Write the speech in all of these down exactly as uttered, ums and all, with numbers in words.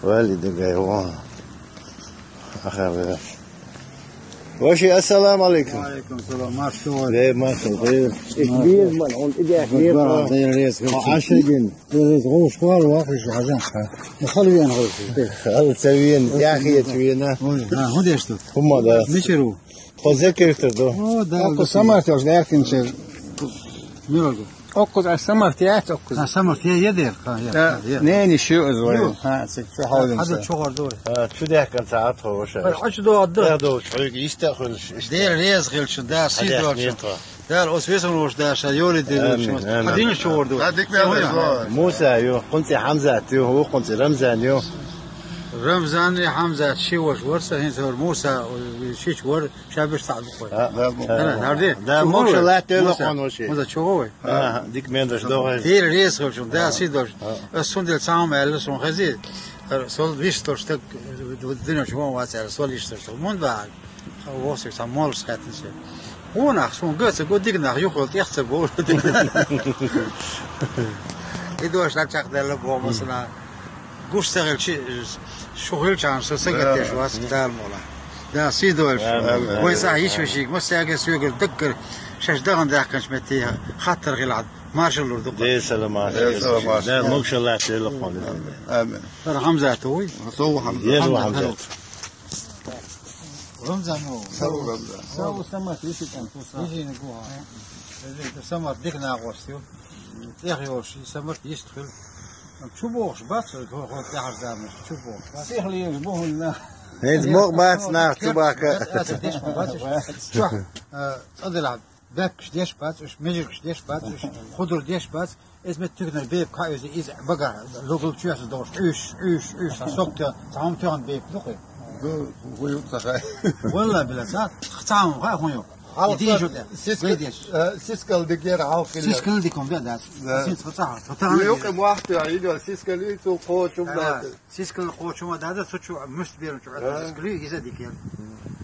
Вали дагай вон. Аха, ве. Ваши, ассаламу алейкум. Алейкум салам. Маршо. Де, маршо, де. Иш безман, он идех Ва, ве. Де, рез, Ашагин. Де, рез, гуш, квар, вахиш, хажан. Хал вен, гуш. Хал цавен, яхи цавена. Ой, ха, худеш тут. Хума, да. Мичеру. Хоза киртер, да. О, да. Оку самартёш, деркинчер. Мирогу. Оккуз а самарт яц, оккуз. А, самарт я, я дер, ха, я, Да, я. Не, не, шу из вай. Ю. Ха, цик, шу хавдин Хада са. Чугар дой. А, чу дехкан са ат хо воша. Ай, ачу до адда. Я до, чуйг ишта хулш, ишта. Дер рез хилчу, да, си Хада долчу. Нет, ха. Да, ос весон уш да, ша, йоли де Амин, долчу. Амин. Хадин чугар дой. Да, дик мел Ой, да. Муса, ю, къунци Хамзат, ю, у къунци Рамзан, ю. Рамзан и Хамзат, ши вош ворса, хин сор Муса, шич вор, шабиш сад бухой. А, Да, да, Ана, нарди. Да, Чугар мокша вай. Лат, тела Муса. Хон воше. Муса, чугар вай. А, дик мен даш догай. Дер рез хилчу, да, си долчу. А. Ос сундел цаам эллу сун хази. Сол виш тор штак дина чугар вац эл, сол иш тор штак. Мун ба. Восик са молш хатин се. Гунах сун гыца гу дигнах юхол тихца бо. И дош на чак дела бо масна. Гуш сагыл чи шухил чан со сагат деш вас дал мола. Да, си дош. Амин. Вай са иш вишик, мас сяга сюгер дыккер. Шаш даган дахканч мети хаттар гилад. Маршаллар дукъ. Де саламат. Де саламат. Да, мокша лат, де лохон. Амин. Тар Хамзат ой. Сол Хамзат. Ез Хамзат. Хамзат. Рамзан о. Сау Рамзан. Сау самат ишик ан туса. Ишин гуа. Самар дик на гостю. Тех ёш, самар истхил. Чубош бац, хо, хо, тяхар замеш, чубош бац. Сихли ёш бохулна. Эд мог бац на чубака. Аса деш бац. Чух. Э, цадила. Бепкш деш бац, уж межиркш деш бац, уж худур деш бац. Эз мет тюгнер беп ка эз из бага логул чуяс дош. Уж, уж, уж, а сокта, цаам тюгн беп духе. Ду, хуюк сахай. Валла била са, цаам ха хуюк. Иди жута. Сискал, Гайдеш. Э, сискал дигер алкил. Сискал диком бе дас. Да. Син цаца, цаца. Хуюк муахту, а идо сискал и цу кочум Да. дас. Сискал кочума дада, сучу муст берун чу. Да. Сискал и иза дикер.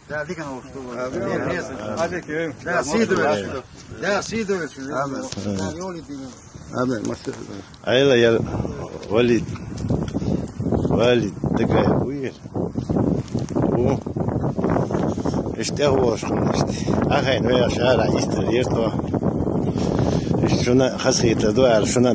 Да, дикан ол что. Да, Амин. Реза. Амин. Да, сидович. Да, сидович. Амин. Да, ёли дина. Амин. Масса. Айла я Валид. Валид дагай уир. У. Иште вош хунашти. Ахайн вея шара истер ерто. Иш шуна хасхита дуар шуна